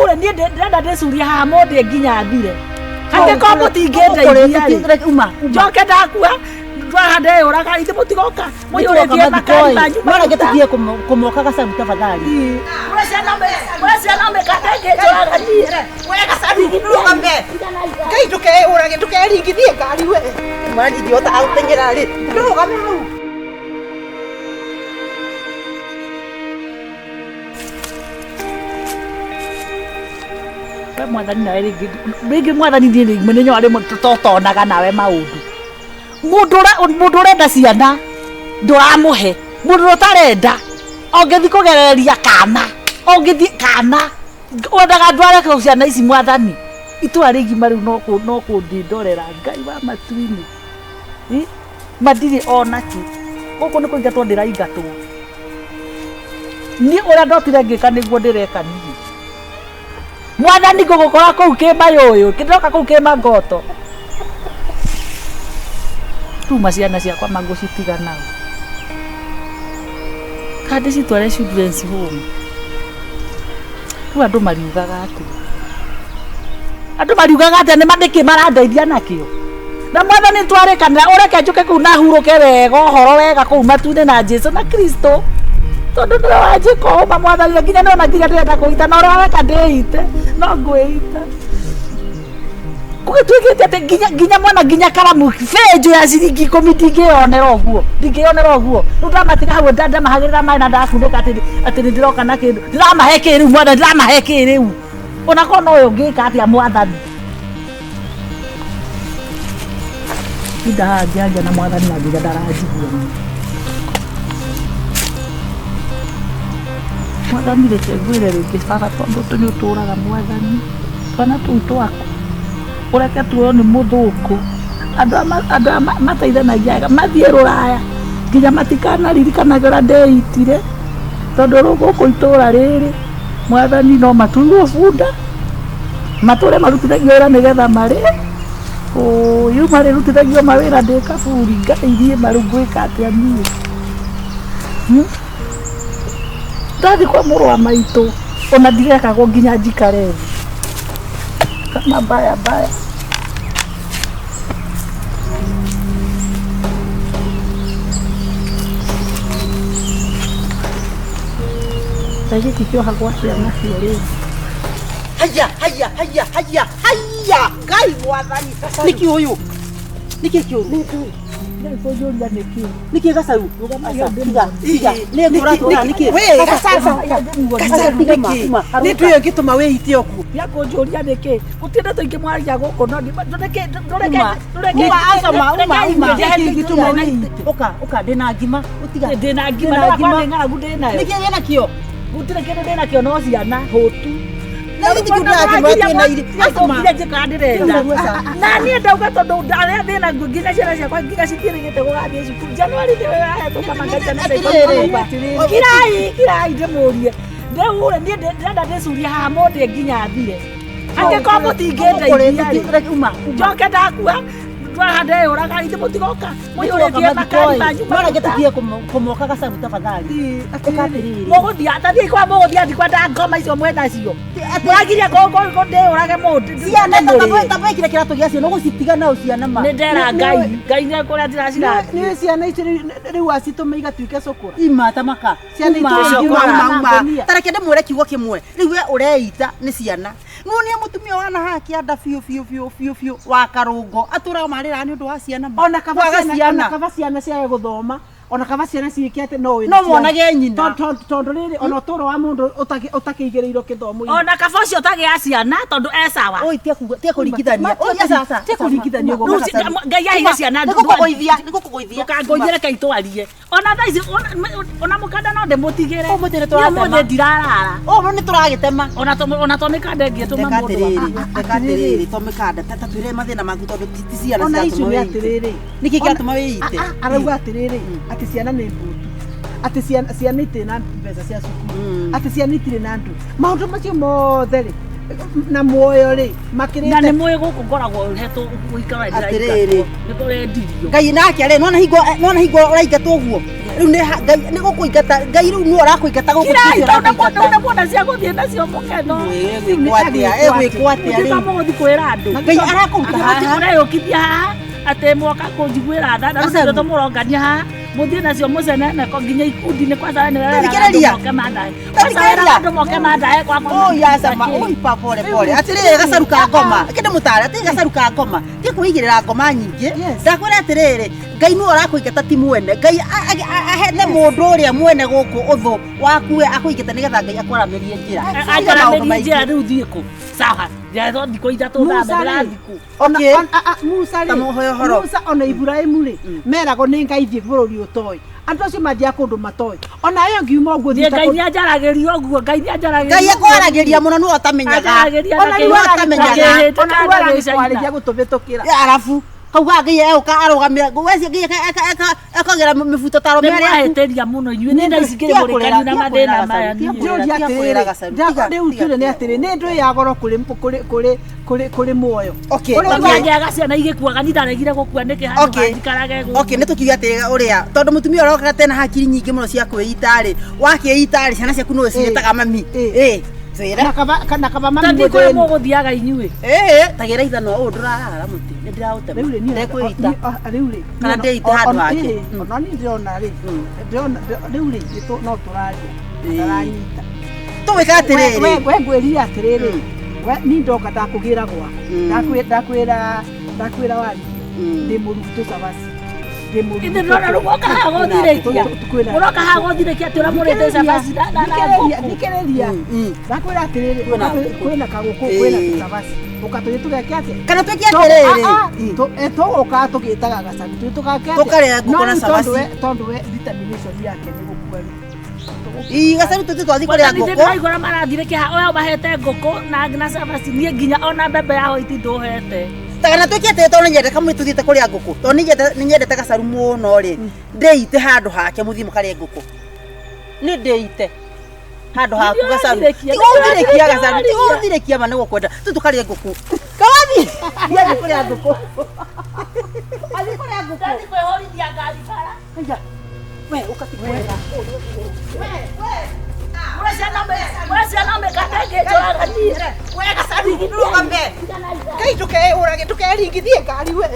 Rĩu rĩ, niĩ ndĩrenda ndĩcurie haha mũndĩ nginya thire. Angĩkorwo mũtingĩndeithia rĩ, Uma. njoke ndakua ndwaha ndeyũraga ithe mũtigoka mũiyũrĩtie makari manyu No reke maguta. tũthiĩ kũmoka gacaru tafadhali. Kũrĩ ciana mĩkate ĩngĩnjũraga niĩ. We gacaru rũgame. Ngai ndũkeũrage ndũkeringithie ngari we. Mwana ndingĩhota gũteng'era rĩ. Ndũrũgame hau. We mwathani nawe rĩngĩ rĩngĩ mwathani niĩ rĩmwe nĩ nyonaga rĩmwe totonaga nawe maũndũ. Mũndũ ũrenda ciana ndũramũhe, mũndũ ũrĩa ũtarenda ũngĩthiĩ kũgereria kana, ũngĩthiĩ kana wendaga ndware ciana ici mwathani. Itũra rĩgima rĩu no kũndĩndorera Ngai wa matu-inĩ. Ĩ, matirĩ ona kĩ. Gũkũ nĩ kũingatwo ndĩraingatwo. Niĩ ũrĩa ndokire ngĩka nĩguo ndĩreka niĩ. Mwathani ngũgũkora kũu kĩmayũyũ, ndĩroka kũu kĩmangoto. Tuma ciana ciakwa mangũcitiga nao. Kana ndĩcitware children's home. Rĩu andũ mariugaga atĩa? Andũ mariugaga atĩa nĩ nĩkĩ marandeithia nakĩo? Na mwathani twarĩkanĩra ũreke njũke kũu na hurũke wega ũhoro wega kũu matu-inĩ na Jesu na Kristo. Tondũ nĩwe wanjĩka ũma mwathani na nginya nĩwona nginya ndĩrenda kwĩita na ũrĩa weka ndĩite no ngwĩita. Gũgĩtuĩkĩte atĩ nginya nginya mwana nginya karamu benjũ ya ciringi 10 ndingĩyonera ũguo ndingĩyonera ũguo. Rĩu ndamatiga hau ndamahagĩrĩra maĩ na ndakunĩka atĩ atĩ nĩ ndĩroka na kĩndũ ndĩramahe kĩ rĩu mwathani ndĩramahe kĩ rĩu. Ona korwo no ũyũ ngĩka atĩa mwathani. Tinda haha ngĩaria na mwathani na nginya ndaranjigua niĩ. Mwathani reke ngwĩre rĩngĩ baba tondũ nĩ ũtũraga mwathani twana tũu twaku ũreke tuoywo nĩ mũthũngũ andũ aya mateithanagia wega mathiĩ rũraya nginya matikanaririkanage ũrĩa ndeitire tondũ rĩu gũkũ itũra rĩrĩ mwathani no matuirwo bunda matũre marutithagio wĩra nĩgetha marĩe ũyũ marĩrutithagio mawĩra ndĩ kaburi Ngai niĩ ma rĩu ngwĩka atĩa niĩ? Ndathiĩ kwa mũrũ wa maitũ ona ndirekagwo nginya njikare thĩ kama mbaya mbaya. Kaĩ gĩkĩ kĩohagwo atĩa nakĩo rĩu? Haya haya haya haya haya Ngai mwathani. Nĩkĩ ũyũ? Nĩkĩ kĩũru? Kũnjũria nĩkĩ? Nĩkĩ gacaru? Tiga, tiga. Nĩ ngũratũra nĩkĩ? We gacaru. Gacaru nĩkĩ? Nĩ ndũĩ ũngĩtũma wĩite ũguo. Ya kũnjũria nĩkĩ? Gũtirĩ ndeto ingĩ mwaragia gũkũ no ndũreke ndũreke ndũreke Uma, aca ma, uma, uma. Nĩkĩ Gĩtũma wĩite? Ũka, ũka, ndĩna ngima. Ũtiga. Ndĩna ngima, Ndĩna no ngima. akwa nĩ ng'aragu ndĩnayo. Nĩkĩ wĩnakĩo? Gũtirĩ kĩndũ ndĩnakĩo no ciana hũtu. Na githĩ kĩu ndĩrakĩmwĩra twĩna irio. Nginya njĩkaga ndĩrenda. Na niĩ ndauga tondũ ndarĩa thĩna nginya ciana ciakwa nginya citiĩrĩgĩte gũgathiĩ cukuru. Januari nĩwe yahetũka manga ciana ciakwa Atĩrĩrĩ. nyũmba. Kirai, kirai ndĩmũrie. Rĩu rĩ, niĩ ndĩrenda ndĩcurie haha mũndĩ nginya thire. Angĩkorwo mũtingĩndeithia rĩ, Uma, njoke ndakua ndwaha ndeyũraga ithe mũtigoka mũiyũrĩtie makari manyu No reke maguta. tũthiĩ kũmoka gacaru tafadhali. Ũka atĩrĩrĩ. Mũgũthiĩ tathiĩ kwa mũgũthiĩ athiĩ kwa ndangoma icio mwenacio. Mũragiria ndĩyũrage mũndũ. Ciana tabekire kĩratũ gĩa ciana ũgũcitiga nao ciana ma. Nĩ ndera Ngai, Ngai nĩ kũrĩa ndĩracirathiĩ. Nĩ ciana icio rĩu acitũma igatuĩke cũkũra. Ima tamaka. Ciana Uma. itũraga Uma, uma, uma. uma. Ta reke ndĩmwĩre kiugo kĩmwe. Rĩu we ũreita nĩ ciana. Nuonia mũtumia wana haha kĩanda biũ biũ biũ biũ biũ wa karũngo atũraga marĩraga nĩ ũndũ wa ciana ma. Ona kaba Kwaga ciana, ona ciana. kaba ciana ciage gũthoma ona kaba ciana ciĩke atĩ no wĩna No ciana. monage nyina. Tondũ rĩrĩ ona ũtũũro wa mũndũ ũtakĩigĩrĩirwo gĩthomo-inĩ. Ona kaba ũcio ũtagĩa ciana tondũ e sawa. Oi tia kuga tia kũringithania. Ma- Oi aca aca. tia kũringithania ũguo Rĩu Gacaru. Ngai aheire ciana Nĩ gũkũgũithia, nĩ gũkũgũithia. Ndũkangũithie reke itwarie. Ona thaa ici ona mũkanda no ndĩmũtigĩre. Ũmũthĩ nĩ Niĩ tũratema. ũmũthĩ ndirarara. Ũũ nĩ tũragĩtema. Ona to mĩkanda ĩngĩtũma Reka mũndũ atĩrĩrĩ, akue. reka atĩrĩrĩ, to mĩkanda ta twĩre mathĩna maku tondũ ti ciana Ona icio ciratũma nĩ wĩite. atĩrĩrĩ. Nĩkĩ kĩratũma wĩite? Arauga atĩrĩrĩ atĩ ciana nĩ mbũtu atĩ ciana itirĩ na mbeca cia cukuru atĩ ciana itirĩ na ndũ maũndũ macio mothe rĩ na muoyo rĩ Na makĩrĩte nĩ mũĩ gũkũ ngoragwo hetwo gũikara Atĩrĩrĩ. ndĩraingatwo. Nĩ kũrendirio. Ngai nake rĩ nona hingo nona hingo ũraingatwo ũguo Rĩu nĩ Ngai nĩ gũkũingata Ngai rĩu nĩwe ũrakũingata gũkũ Kirai tondũ mũndũ nĩ muona cia gũthiĩ nacio mũkeno. Ĩgwĩkwo atĩa? Ĩgwĩkwo atĩa Rĩu rĩu? mũgũthiĩ kwĩra andũ. Ngai arakũruta Atĩ haha. mũreyũkithia haha atĩ mwoka kũnjiguĩra tha na rĩu Gacaru. nĩtũ mũrongania haha mũthiĩ nacio mũcenene ko nginya ikundi-inĩ kwanza we nĩwe weraga andũ Thikĩrĩria. moke mandahe. Kwanza weraga andũ moke mandahe kwakwa. Oi acama, oi pa pole pole. Atirĩrĩ gacaru ka ngoma. Kĩndũ mũtare, atirĩ gacaru ka ngoma. Ti kwĩigĩrĩra ngoma nyingĩ. Yes. Ndakwĩra atĩrĩrĩ, Ngai nĩwe ũrakũingata ti mwene. Ngai ahete mũndũ ũrĩa mwene gũkũ ũthũ waku we akũingata nĩgetha Ngai akwaramĩrie njĩra. Tiga maũndũ Anjaramĩrie maingĩ. njĩra rĩu thiĩ kũ? Sawa. Njathwo thikũ ithatũ Musa thambe rĩ. ndĩrathiĩ kũ? Okay. Musa Ta mũhoe ũhoro. rĩ Musa ona Iburahĩmu rĩ meragwo nĩ Ngai thiĩ bũrũri ũtoĩ andũ acio mathiaga kũndũ matoĩ ona ĩyo ngiuma ũguo Niĩ thiĩte Ngai kũndũ- nĩ anjaragĩria ũguo, Ngai nĩ anjaragĩria. Ngai akwaragĩria mũno nĩwe ũtamenyaga. Anjaragĩria ona rĩu Nĩwe ũtamenyaga. ona rĩu aragĩkwarĩria gũtũbĩtũkĩra Arabu kauga Ngai egũka arũgamĩra wecio Ngai ekagĩra mĩbuto ta arũme Nĩ arĩa aku. mwahĩtĩria mũno inyuĩ nĩ thaa ici Tiga kũrĩra, ngĩrĩmũrĩkania na tiga mathĩna kũrĩra, maya Gacaru, niĩ. tiga Njũria Tiga atĩrĩrĩ, kũrĩra, Gacaru, tiga, rĩu tiga, tũrĩ nĩ tiga. atĩrĩ nĩ ndũĩ ya goro kũrĩ kũrĩ kũrĩ kũrĩ kũrĩ muoyo Okay, Ũrĩa okay. ugaga- Ngĩaga ciana igĩkuaga niĩ ndaregire gũkua nĩkĩ handũ Okay. hanjikarage gũkũ. Okay, nĩ tũkiuge atĩ ũrĩa tondũ mũtumia ũrokaga tena hakiri nyingĩ mũno cia kwĩita rĩ wakĩita rĩ ciana ciaku nĩwe cigĩtaga mami Ĩ. ĩ twĩre na kaba na kaba mami Ta thiĩ kũrĩa mũthĩni. mũgũthiaga inyuĩ. ĩ tagĩra ithanwa ũũ ndũrarara mũtĩ nĩ ndĩraũtema Rĩu rĩ, niĩ- ndekwĩita rĩu rĩ Kana niĩ- ndĩite handũ hake. ona niĩ ndĩrona rĩ rĩu rĩ no tũraria Ĩ. ndaranyita tũgwĩka atĩrĩrĩ we ngwĩrire atĩrĩrĩ we niĩ ndoka ndakũgĩra gwaku ndakwĩra ndakwĩra wari ndĩ mũrutũ cabaci ndĩ mũrutũ Ithe ndĩrona rĩu mũroka haha gũthirĩkia. Mũroka haha gũthirĩkia atĩ ũrĩa mũrĩte cabaci na ngũkũ. thikĩrĩria ndakwĩra atĩrĩrĩ Kwĩna ngũkũ. kwĩna kagũkũ kwĩna Ĩ. tũcabaci ũka tũthiĩ tũgeke atĩa kana twĩke atĩrĩrĩ tũgũkaga tũgĩtaga gacabi tũthiĩ tũgake atĩa? Tũkarĩa ngũkũ No na rĩu cabaci. tondũ we determination yake nĩ gũkua rĩ ĩ gacaru tũthiĩ twathiĩ kũrĩa Nĩ ngũkũ ndĩraigua ũrĩa marathirĩkia haha, ũyũ mahete ngũkũ na cabaci niĩ nginya ona mbembe ya hoiti ndũhete. Ta kana twĩke atĩrĩ tondũ nĩnyendete kamwe tũthiĩte kũrĩa ngũkũ tondũ nĩnyendete gacaru mũno rĩ ndĩite handũ hake mũthiĩ mũkarĩe ngũkũ nĩ ndĩite handũ haku Nĩ gacaru ũrathirĩkia, tiga ũthirĩkia gacaru nĩ tiga ũrathirĩkia. ũthirĩkia ma nĩ gũkwenda tu tũkarĩe ngũkũ kawathi thiĩ kũrĩa ngũkũ athiĩ kũrĩa ngũkũ Ndathiĩ kwĩhũrithia ngari bara. Aya, we ũkatikwenda Mũrĩa ciana mĩkate ĩngĩnjũraga niĩ. we gacaru ndũrũgame Ngai ndũkeũrage ndũkeringithie ngari we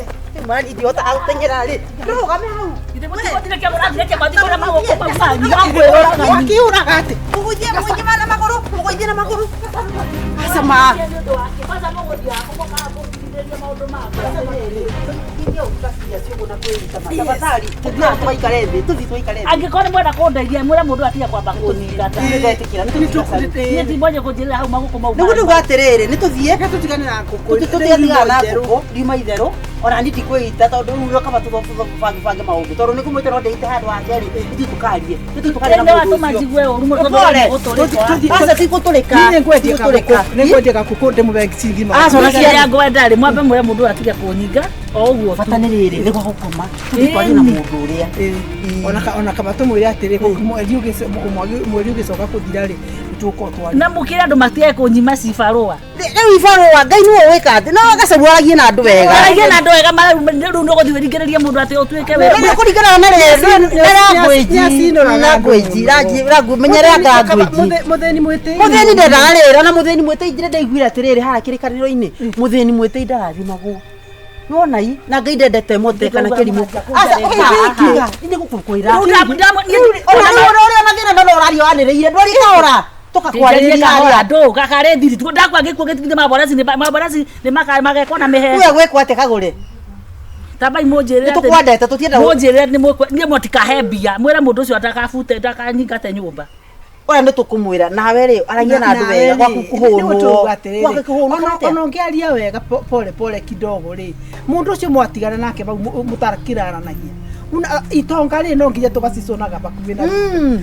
mani idiota agũteng'era rĩ ndũrũgame hau Ithe mũtigũthirĩkia mũrathirĩkia mwathiĩ kũrĩa magũkũ mau manyu. Mangwĩrũraga niĩ. wakiũraga atĩ mũgũithie mũgũithie na magũrũ mũgũithie na magũrũ acama Nĩ ũndũ wake. Kwanza mũgũthiaga kũ mũkaga kũndigithĩria maũndũ makwa. tafadhali tũthiĩ tũgaikare thĩ tũthiĩ tũgaikare thĩ Angĩkorwo nĩ mwenda kũndeithia mwĩre mũndũ atige kwamba kũnyingata. nĩndetĩkĩra Niĩ ti mwenye kũnjĩrĩra hau magũkũ mau. nĩguo ndauga atĩrĩrĩ nĩ tũthiĩ tũtigane na ngũkũ tũtigatigana na ngũkũ riuma itherũ ona niĩ ndikwĩita tondũ rĩu kaba tũbange maũndũ tondũ nĩngũmwĩte no ndĩite handũ hake rĩ ithuĩ tũkarie ithuĩ tũkarie na Nĩ mũndũ watũma ũcio njigue ũru mũno tondũ Pole. nĩ gũtũrĩka. Aca ti gũtũrĩka Niĩ nĩngwendia Ti gũtũrĩka. kagũkũ nĩngwendia gakũkũ ndĩmũbe ciringi magana Aca, ona Kĩrĩa ciana ngwenda rĩ mwambe mwĩre mũndũ ũyũ atige kũnyinga o ũguo tu. bata nĩ rĩrĩ nĩ gwa gũkoma tũthiĩ twarie na mũndũ ũrĩa ona kaba tũmwĩre atĩrĩ mweri ũgĩcoka kũthira rĩ nĩtũgũkorwo twaria Na mũkĩre andũ matige kũnyima cibarũa. Rĩu ibarũa Ngai nĩwe wĩka atĩ no gacaru aragie na andũ wega Aragia na andũ wega rĩu nĩ ũgũthiĩ wĩringĩrĩrie mũndũ atĩ ũtuĩke Nĩ wĩ kũringana na language menyerera language Mũthĩni mwĩtĩi muthĩni ndendaga rĩra na mũthĩni mwĩtĩi njĩra ndaiguire atĩrĩrĩ haha kĩrĩkanĩro-inĩ mũthĩni mwĩtĩi ndarathimagwo nĩwona i na ngai ndendete mote kana kĩrimũ aca ũka nĩ gũkũkwĩra ona rĩu ona ũrĩa na thĩna no ũraria wanĩrĩire ndwari kahora tũkakwarĩrĩria harĩa ndå gakarä thiri ndakwa gä kuo gä tigithä maboreci maboreci nä magekwo na mä he uya gwĩkwo atĩ kagũre tambai må njä re Nĩ tũkwendete, tũtienda må njä re niä motikahe mbia mwä re må ndå å cio ndakabute ndakanyingate nyå mba ũrĩa nĩ tũkũmwĩra nawe rĩ aragia na andũ wega gwaku kũhũnwo gwaku kũhũnwo kana atĩa? ona ũngĩaria wega pole pole kidogo rĩ mũndũ ũcio mwatigana nake bau mũtarakĩraranagia itonga rĩ no nginya tũgaciconaga bakuhĩ na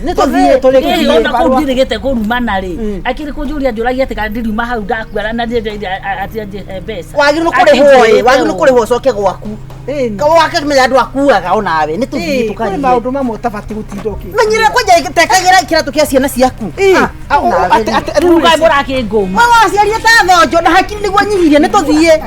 Nĩ tũthiĩ tũrĩkie ona kå barũa. ndirä gä te kå rumana rä akĩrĩ kå njå ria njå ragia atä kana ndiriuma hau ndakuara na atä anjä mbeca wagĩrĩirwo kũrĩhwo ĩ wagĩrĩirwo kũrĩhwo ũcoke gwaku Ĩni. wakĩmenya andũ akuaga onawe nĩ tũthiĩ Ĩĩ, kũrĩ tũkarie maũndũ mamwe ũtabatiĩ gũtinda ũkĩ menyerera kwanja tekagĩra kĩratũ kĩa ciana ciaku rĩu må rakä ngå ma waciarire ta thonjo na hakiri nĩguo nyihirie nĩ tũthiĩ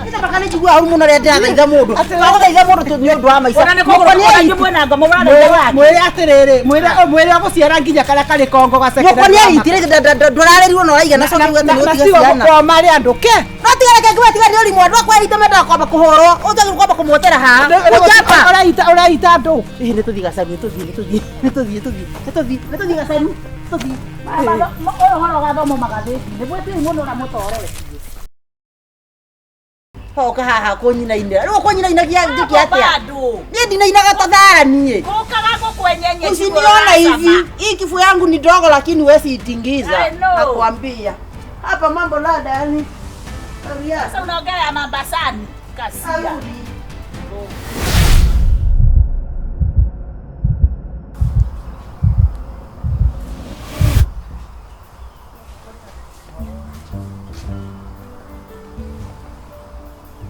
Ita baka nĩ njiguaga ũru mũno rĩrĩa ndĩrathaitha mũndũ. Ndagũthaitha mũndũ tondũ nĩ ũndũ wa maica. Ona nĩ Mũkoni kũgũrũ aiti. mwena ngoma ũrathaitha wake. Mwĩre atĩrĩrĩ, mwĩre mwĩre agũciara nginya karĩa karĩ kongo gaceke. Mũkoni aitire ndũrarĩrirwo na ũraiga na coka uge atĩ nĩ ũtiga ciana. Na marĩ andũ ke. No tiga reke ngiuge tiga nĩ ũrimũ andũ akwa aitũ mendaga kwamba kũhũrwo. Ũtagĩrĩirwo kwamba kũmwotera haha. Ũnjamba. Ũraita ũraita andũ. Ĩĩ nĩ tũthiĩ gacaru nĩ tũthiĩ nĩ tũthiĩ nĩ tũthiĩ tũthiĩ nĩ tũthiĩ nĩ tũthiĩ gacaru tũthiĩ. Ũyũ ũhoro ũgathomwo magathĩti-inĩ. Mwĩtĩi mũno ũrĩa mũtoretie. Hoka haha kũnyinainĩra. Rĩu ũkũnyinainagia njĩke atĩa? Bado. Niĩ ndinainaga ta thara niĩ. Gũkaga gũkwenyenye Usiniona hivi. Hii kifua yangu ni dogo lakini huwezi itingiza. I know. Nakwambia. Hapa mambo lada yani. Sasa unaongea ya Mambasani. Kasia. Arudi.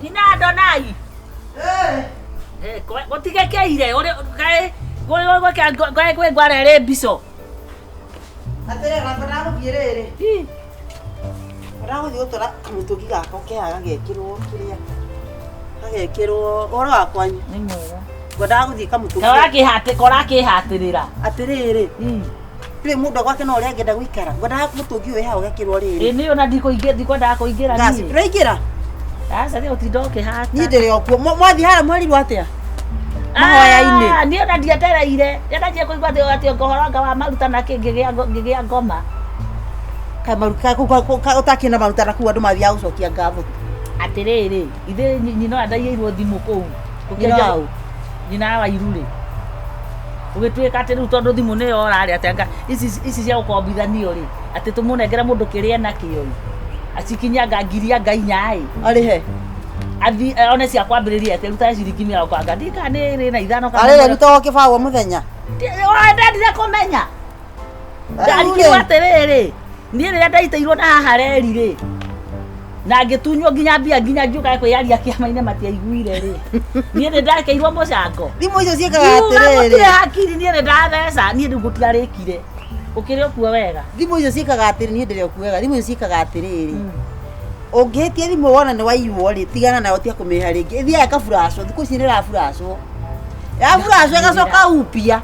Ina Adonai. Eh. Eh, gũtigekeire kaĩ kwĩ ngwara ĩrĩ mbico. Atĩrĩrĩ na ndagũthiĩ rĩrĩ. Ndagũthiĩ gũtwara kamũtũngi gakwa keha gagekĩrwo kĩrĩa. Gagekĩrwo ũhoro wa kwanyu. Nĩ mwega. Ngwendaga gũthiĩ kamũtũngi. Korakĩhatĩrĩra. Atĩrĩrĩ. Rĩu mũndũ gwake no ũrĩa angĩenda gũikara. Ngwendaga mũtũngi ũyũ wĩ haha ũgekĩrwo rĩrĩ. Ĩ nĩ ona ndikwendaga kũingĩra Ngasi niĩ. ndũraingĩra? Aca nĩ gũtinda ũkĩhata. Niĩ ndĩrĩ o kuo. Mwathiĩ harĩa mwerirwo atĩa? Mahoya-inĩ. Ah, niĩ ona ndietereire. Ndanjia kũigua atĩ atĩ ũhoro anga wa maruta na kĩ ngĩgĩa ngoma. Ũtakĩrĩ na maruta na kũu andũ mathiaga gũcokia ngatho. Atĩrĩrĩ, ithe nyina ũrĩa ndaiyĩirwo thimũ kũu. Nyina wa ũ? Nyina wa Iru rĩ. Gũgĩtuĩka atĩ rĩu tondũ thimũ nĩyo orarĩ atĩ anga ici ici cia gũkombithanio rĩ, atĩ tũmũnengere mũndũ kĩrĩa enakĩo rĩ. Acikinyanga ngiri anga inya ĩ. Arĩhe. Athi one cia kwambĩrĩria atĩ ruta ciringi mĩrongo anga ndiũĩ kana nĩ ĩrĩ na ithano kana Arĩre rutagwo kĩbaũ o mũthenya. Ndendire kũmenya. Ndarigirwo atĩrĩrĩ, niĩ rĩrĩa ndaitĩirwo na haha reri rĩ, na ngĩtunywo nginya mbia nginya ngiũka kwĩyaria kĩama-inĩ matiaiguire rĩ, niĩ nĩ ndakĩirwo mũcango. Thimũ icio ciĩkaga Ngiuga gũtirĩ atĩrĩrĩ. hakiri niĩ nĩ ndatheca, niĩ rĩu gũtiarĩkire. Ũkĩrĩ ũkuo wega. Thimũ icio ciĩkaga atĩrĩ niĩ ndĩrĩ o kuo wega. Thimũ icio ciĩkaga atĩrĩrĩ. Ũngĩhĩtia thimũ wona nĩ waiywo rĩ, tigana nayo tiga kũmĩrĩha rĩngĩ. Ĩthiaga ĩkaburacwo, thikũ ici nĩ ĩraburacwo. Yaburacwo ĩgacoka upya.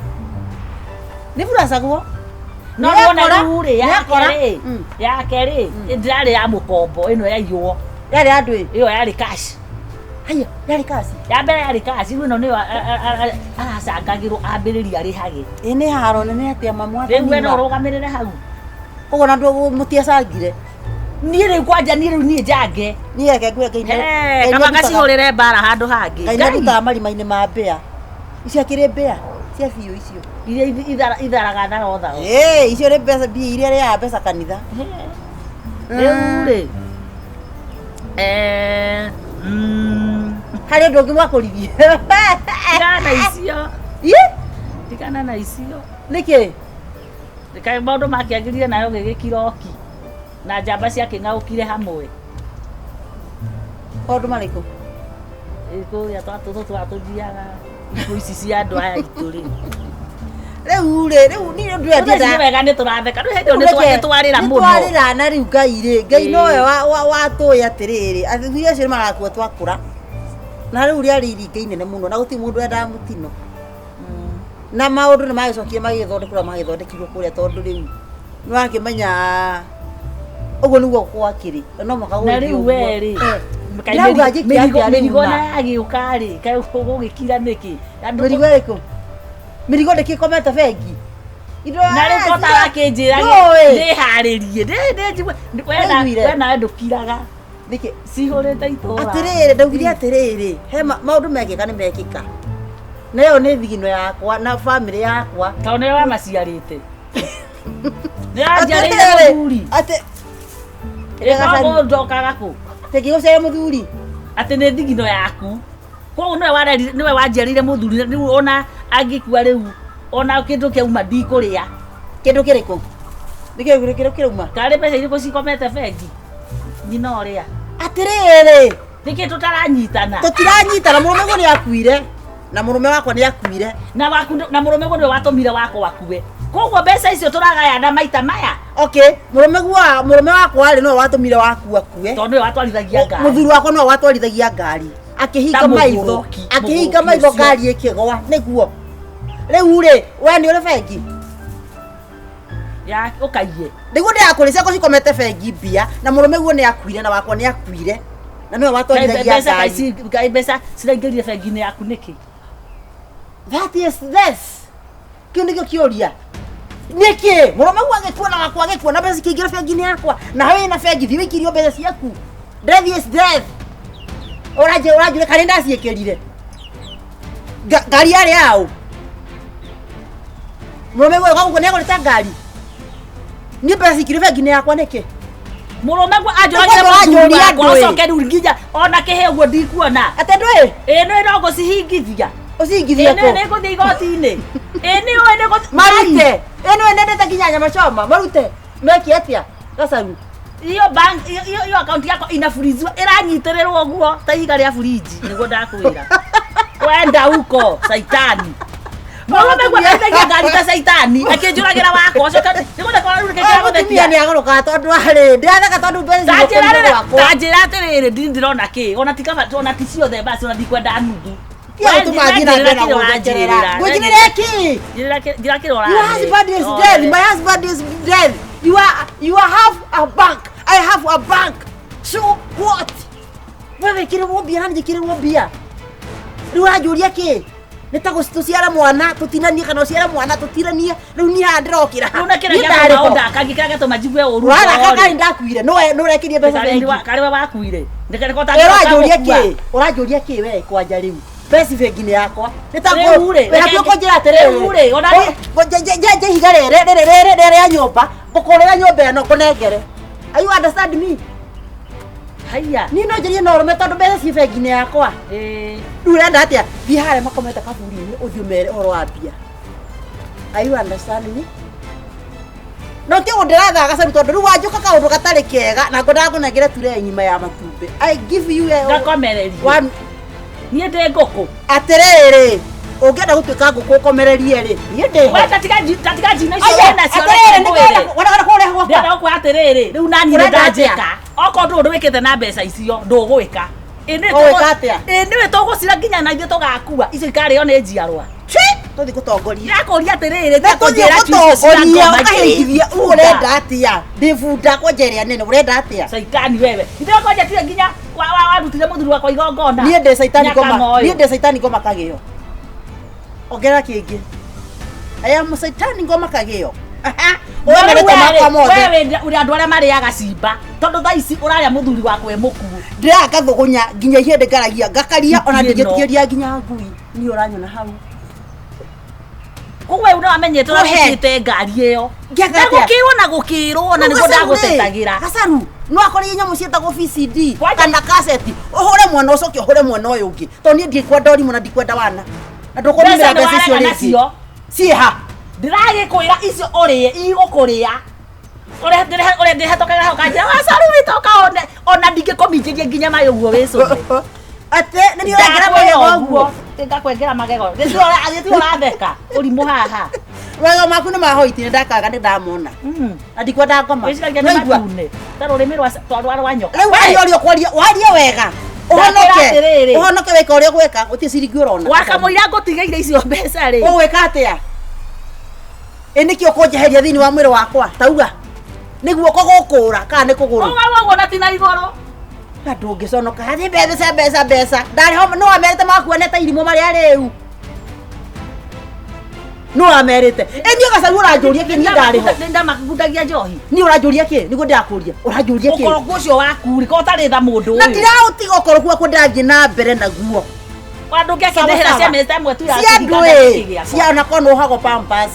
Nĩ buracagwo. No Nĩ nĩwona yakora, rĩu rĩ, nĩ yake yakora. rĩ, yake rĩ, ndĩrarĩ ya mũkombo ĩno yaiywo. Yarĩ ya ndũĩ? Ĩyo yarĩ cash. Haiya, yarĩ cash? Ya mbere yarĩ cash, rĩu ĩno nĩyo aracangagĩrwo ambĩrĩrie arĩhage. Ĩ nĩ haro nene atĩa mamu Rĩu we no atanima. ũrũgamĩrĩre hau. Ũguo na andũ mũtiacangire. Niĩ rĩu kwanja niĩ rĩu niĩ njange. Niĩ reke ngwĩre Ngai nĩ- Kaba ngacihũrĩre mbara handũ hangĩ. Ngai nĩ arutaga marima-inĩ ma mbĩa. Icio akĩrĩ mbĩa cia biũ icio. Iria itharaga tharo tharo. Ĩĩ, icio nĩ mbeca mbia iria arĩaga mbeca kanitha. Rĩu rĩ, Harĩ ũndũ ũngĩ mwakũrithie. Tigana na icio. Ĩ? Tigana na icio. Nĩkĩ? Kaĩ maũndũ makĩagĩrire nayo gĩgĩkiroki. Na njamba ciakĩng'aũkire hamwe. Maũndũ marĩkũ? Ĩ, kũrĩa twatũthiaga ikuũ ici cia andũ aya aitũ rĩ. Rĩu rĩ, rĩu niĩ ũndũ ũrĩa Rĩu thaa ici nĩ ndĩrenda- wega nĩ tũratheka. Rĩu hĩndĩ ĩyo nĩ twarĩra mũno. Nĩ twarĩra na rĩu Ngai rĩ, Ngai Ĩĩ. nowe watũĩ atĩrĩrĩ, athuri acio nĩ magakua twakũra. Na rĩu rĩarĩ iringa inene mũno na gũtirĩ mũndũ wendaga mũtino. Na maũndũ nĩ magĩcokire magĩthondekwo ũrĩa magĩthondekirwo kũrĩa tondũ rĩu nĩ wakĩmenya ũguo nĩguo gwakĩrĩ. Na no mũhaka Na gũgĩthiĩ rĩu ũguo. we rĩ, kaĩ Ndĩrauga njĩke atĩa rĩu mĩrigo ma? na yagĩũka rĩ, kaĩ gũgĩkira nĩkĩ? Andũ- Mĩrigo ĩrĩkũ? Mĩrigo ndĩkĩkomete bengi. Indo Na rĩu ko tarakĩnjĩra Ndũĩ. ndĩharĩrie, njigue, Ndaiguire. we nawe ndũkiraga. Nĩkĩ? Cihũrĩte itũra. Atĩrĩrĩ, ndaugire atĩrĩrĩ, he maũndũ mekĩka nĩ mekĩka. Na ĩyo nĩ thigino yakwa na bamĩrĩ yakwa. Tondũ nĩwe wamaciarĩte. Nĩ wanjiarĩire Atĩrĩrĩ, mũthuri. atĩ Ĩkoragwo njokaga kũ? Tĩngĩgũciarĩra mũthuri. Atĩ nĩ thigino yaku. Koguo nĩwe warerire, nĩwe wanjiarĩire mũthuri, rĩu ona angĩkua rĩu, ona kĩndũ kĩauma ndikũrĩa. Kĩndũ kĩrĩkũ? Nĩ kĩndũ kĩrĩkũ kĩrauma? Karĩ mbeca irĩkũ cikomete bengi? Nyina ũrĩa. Atĩrĩrĩ. Nĩkĩ tũtaranyitana? Tũtiranyitana, mũrũme guo nĩ akuire. Na mũrũme wakwa nĩ akuire. Na waku na mũrũme guo nĩwe watũmire wakwa akue. Koguo mbeca icio tũragayana maita maya. Okay, mũrũme gua mũrũme wakwa rĩ no watũmire waku akue. Tondũ nĩwe watwarithagia ngari. Mũthuri wakwa no watwarithagia ngari. Akĩhinga Ta maitho, mũgũrũki, akĩhinga mũgũrũki maitho ũcio. ngari ĩkĩgwa nĩguo. Rĩu rĩ, we nĩ ũrĩ bengi? Ya ũkaiye. Nĩguo ndĩrakũrĩ ciakwa cikomete bengi mbia na mũrũme guo nĩ akuire na wakwa nĩ akuire. Na nĩwe watwarithagia Mbeca ngari. kaĩ mbeca ciraingĩrire bengi-inĩ yaku nĩkĩ? That is this. Kĩu nĩkĩo kĩũria. Nĩkĩ? Mũrũme guo agĩkua na wakwa agĩkua na mbeca cikĩingĩra bengi-inĩ yakwa. Na wĩna bengi thiĩ wĩikĩrio mbeca ciaku. Death is death. Ũranjĩra ũranjũria kana nĩndaciĩkĩrire. Ngari yarĩ yaũ? Mũrũme guo gũkũ nĩagũrĩte ngari. Niĩ mbeca cikire bengi-inĩ yakwa nĩkĩ? Mũrũme guo anjũragire Nĩguo mũthuri ũranjũria wakwa andũ ĩ. ũcoke rĩu nginya ona kĩhĩ ũguo ndikuona. Atĩ ndũĩ? Ĩ nĩũĩ no ngũcihingithia. Ũcihingithie Ĩ kũ? nĩũĩ nĩngũthiĩ igoti-inĩ. Ĩ nĩũĩ nĩngũthiĩ. Marute. Ĩ nĩũĩ nendete nginya nyama choma. Marute. Meke atĩa? Gacaru. Iyo bank iyo iyo iyo account yakwa inafuriziwa iranyitĩrĩrwo ũguo ta ihiga rĩa buriji nĩguo ndakwĩra. Wenda huko saitani. Mũrũme guo atwarithagia ngari ta saitani akĩnjũragĩra wakwa ũcoke nĩguo ndakora rĩu nĩkĩ Ũyũ mũtumia kĩragũthekia. nĩ agũrũkaga tondũ arĩ ndĩratheka tondũ mbeca Tanjĩra cigũkũrire rĩrĩ gwakwa. tanjĩra atĩrĩrĩ ndini ndĩrona kĩ ona ti kaba ona ti ciothe basi ona ndikwenda nuthu. Tiga gũtũma thiĩ na mbere na gũnjekerera. Ngũnjĩrĩre kĩ? Njĩra kĩrĩa Your husband is dead. My husband is dead. You are have a bank. I have a bank. So what? We wĩkĩrĩrwo mbia na njĩkĩrĩrwo mbia. Rĩu ũranjũria kĩ? Nĩ ta tũciare mwana tũtinanie kana ũciare mwana tũtinanie rĩu niĩ haha ndĩrokĩra. Rĩu na kĩrĩa Niĩ ndarĩ gĩatũma ho. ũndakagie kĩrĩa gĩatũma njigue ũru Ũraraka karĩ ndakuire no nĩ ũrekĩrie mbeca bengi. karĩ we wakuire. Ũranjũria kĩ? Ũranjũria kĩ we kwanja rĩu? Mbeca bengi-inĩ yakwa. Nĩ ta Rĩu rĩ, wĩ hakuhĩ kũnjĩra atĩrĩrĩ. rĩu rĩ, ona niĩ- Nje ihiga rĩrĩ rĩrĩ rĩrĩ rĩrĩ rĩa nyũmba ngũkũrĩra nyũmba ĩno ngũnengere. Are you understand me? Haiya. Niĩ no njarie na ũrũme tondũ mbeca ciĩ bengi-inĩ yakwa. Ĩĩ. Rĩu ũrenda atĩa? Thiĩ harĩa makomete kaburi-inĩ ũthiĩ ũmere ũhoro wa mbia. Are you understand me? No ti ũguo ndĩrathaga gacaru tondũ rĩu wanjũka kaũndũ gatarĩ kega na ngwendaga ngũnengere ture ng'ima ya matumbĩ. I give you a Ngakomererio. one Niĩ ndĩ ngũkũ. atĩrĩrĩ ũngĩenda gũtuĩka ngũkũ ũkomererie rĩ niĩ ndĩho. We tatiga njino icio Aya, wĩ nacio atĩrĩrĩ reke ngwĩre. nĩngwenda kũrĩa gwakwa. Ndĩrenda gũkwĩra atĩrĩrĩ rĩu naniĩ nĩ Ũrenda atĩa? ndanjĩka. Okorwo ndũrĩ ũndũ wĩkĩte na mbeca icio ndũgwĩka. Ĩ nĩwe Ũgwĩka atĩa? Ĩ nĩwe tũgũcira nginya na ithuĩ tũgakua icio ikarĩo nĩ njiarwa. Chwi, tũthiĩ gũtongoria. Ndĩrakũria atĩrĩrĩ Na tũthiĩ kũnjĩra icio cia gũtongoria ngoma ũkahingithia ũrenda atĩa? Ndĩ bunda kwanja ĩrĩa nene ũrenda atĩa? Caitani wewe. Ithe kwanja tiwe nginya warutire mũthuri wakwa igongona. Niĩ ndĩ caitani ngoma. Nyakang'oyo. Niĩ ndĩ caitani ngoma kagĩo. Ongerera kĩngĩ. I am caitani ngoma kagĩo. Wewe Ũwe marĩtwa makwa mothe. wewe ũrĩ andũ arĩa marĩaga cimba tondũ thaa ici ũrarĩa mũthuri wakwa e mũkuũ. Ndĩraga ngathũgũnya nginya ihĩndĩ ngaragia ngakaria ona Ĩno. ndingĩtigĩria nginya ngui. Niĩ ũranyona hau. Koguo we nĩwamenyete Go ahead. ũrĩa ngari ĩyo. Ngĩaka Na atĩa? gũkĩrwo na gũkĩrwo na nĩguo ndagũtetagĩra. Gacaru no akorwo nyamũ ciĩtagwo VCD Kwanja- kana kaseti ũhũre mwena ũcoke ũhũre mwena ũyũ ũngĩ tondũ niĩ ndikwenda ũrimũ na ndikwenda wana na ndũkũnumĩra Mbeca mbeca icio nĩwarega rĩngĩ nacio. ciĩha Ndĩragĩkwĩra icio ũrĩe igũkũrĩa. Ũrĩa ndĩhetũkagĩra hau kanjĩra wacaru witũ ũka ona ndingĩkũminjĩria nginya maĩ ũguo wĩcũme. atĩ nĩ niĩ ũrengera magego ũguo Ngakwengera magego. Gĩtirĩ ũratheka ũrimũ haha. magego maku nĩ mahoiti nĩ ndakaga nĩ ndamona na ndikwenda ngoma Wĩciragia nĩ Nĩwaigua? matune ta rũrĩmĩ rwa nyoka. rĩu waria ũrĩa ũkwaria warie wega ũhonoke Ndakwĩra atĩrĩrĩ. ũhonoke wĩka ũrĩa ũgwĩka gũtirĩ ciringi ũrona Wakamũira ngũtigĩire icio mbeca rĩ. ũgwĩka atĩa ĩ nĩkĩ ũkũnjeheria thĩinĩ wa mwĩrĩ wakwa tauga nĩ guoko gũkũra kana nĩ kũgũrũ Ũguo ũguo na ti na igũrũ. na ndũngĩconoka hathi mbeca mbeca mbeca ndarĩ ho nĩ wamerĩte makuone ta irimũ marĩa rĩu nĩ wamerĩte ĩ niĩ gacaru ũranjũria kĩ niĩ ndarĩ ho Nĩndamakundagia njohi. niĩ ũranjũria kĩ nĩguo ndĩrakũria ũranjũria kĩ Ũkoroku ũcio waku rĩ ko ũtarĩ tha mũndũ na ũyũ. ndiraũtiga ũkoroku wakwa ndĩrathiĩ na mbere naguo Wa ndũngĩakĩndĩhĩra Sawa, cia sawa. mĩezi ĩmwe tu ya cia kĩhika andũ ĩ gĩkĩ gĩakwa. cia ona korwo nĩ wohagwo pampers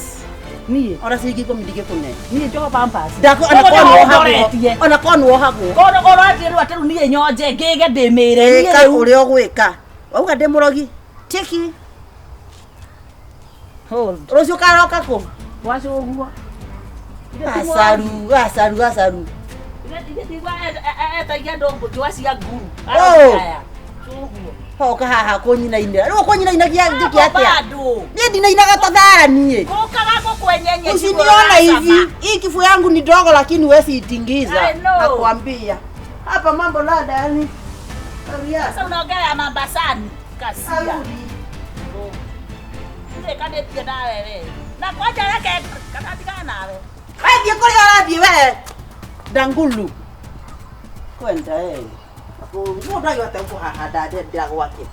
Niĩ ona ciringi ikũmi ndingĩkũne niĩ njoho pampers. Ndakũ- ona Koguo korwo nĩ nĩho wohagwo ũndoretie. ona korwo nĩ wohagwo Koguo ũroretie rĩu atĩ rĩu niĩ nyonje ngĩge ndĩmĩre. Niĩ ĩka rĩu. ũrĩa ũgwĩka wauga ndĩ mũrogi tiki Hold. rũciũ karoka kũ Wacu ũguo. gacaru gacaru gacaru Ithe tigwa etagia andũ njũa cia nguru. Oh. Aya. Hoka haha kũnyinainĩra. Rĩu ũkũnyinainagia njĩke atĩa? Bado. Niĩ ndinainaga ta thara niĩ. Gũkaga gũkwenyenye Usiniona hivi. Hii kifua yangu ni ndogo lakini huwezi itingiza. I know. Nakwambia. Hapa mambo lada yani. Sasa unaongea ya Mambasani. Kasia. Arudi. Ndirekanĩtie nawe we. Na kwanja reke kana tigana nawe. Wathiĩ kũrĩa ũrathiĩ we. Ndangulu. Kwenda eh. Mũndũ agĩhota kũhahanda ndendera gwake.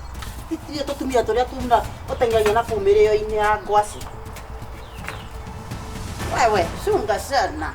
Titirie tũtumia tũrĩa tuna ũteng'eragia na kũu mĩrĩo-inĩ ya ngwacĩ. Wewe, chunga sana.